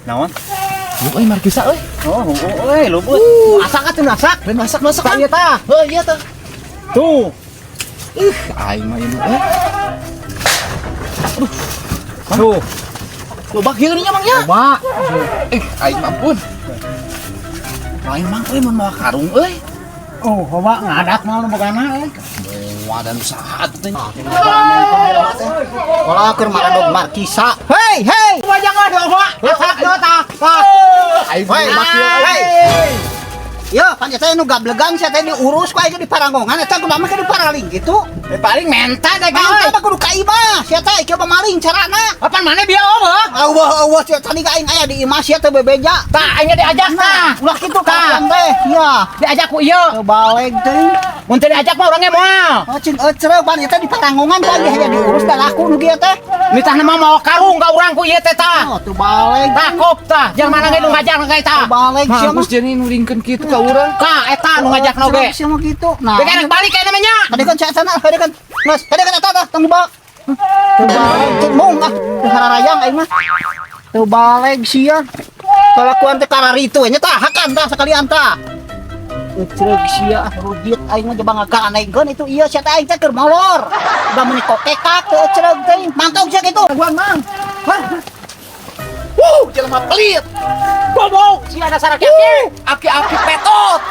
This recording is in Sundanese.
Naon? Lu euy markisa euy. Oh, euy, luput. Asak atuh asak. Lain masak masak. Tah ieu tah. Heuh, iya tah. Tuh. Ih, aing mah ini euy. Tuh. Loba kieu nya, Mang, ya. Loba. Eh, aing mah ampun. Lain, Mang, euy, mun mawa karung euy. Oh, loba ngadak mah nu bogana euy. Moal dan usaha teh. Kalau keur maradog markisa. Hei, hei. Wajang lah loba. Asak tuh tah. Tah. Aing Hei, mah kieu. hei. Ya, pan eta nu gablegan sia teh diurus ku aing di Paranggongan eta kumaha mah di Paraling gitu. Eh, paling menta deh Mantap gawe. mah kudu ka imah sia teh kieu maling carana. Apaan mana bieu eueuh? Eueuh eueuh sia tadi ka aing aya di imah sia teh bebeja. Tah, aing diajak tah. Ulah kitu kalakuan teh. Ya. Diajak ku ieu. Teu baleg teh. Mun teu diajak mah urangnya moal. Oh, cing ecreu pan eta di Paranggongan pan aya diurus da laku nu kieu teh. Nitahna mah mawa karung ka urang ku ieu teh tah. Oh, teu baleg. Tah kop tah, jangan mana ge nu ngajak ka eta. Teu baleg sia mah. Bagus jadi nulingkeun kitu ka urang. Tah, eta nu ngajak oge. Sia mah kitu. Nah. Bek enak balik kayak namanya. Tadi kan saya sana, tadi kan, Mas, tadi kan eta tah, tong dibawa. Teu baleg, cek mung ah, teu hararayang aing mah. Teu baleg sia. Kalakuan teh kararitu nya tah, hakan tah sekalian tah. Ecreg sia, rujit aing mah coba ngagaanaikeun itu ieu sia teh aing teh keur molor. Udah meuni kokekak teu ecreg teh. Mantog sia kitu. Gua, Mang. Hah? Wuh, jelema pelit. Goblok, sia dasar aki-aki. Aki-aki petot.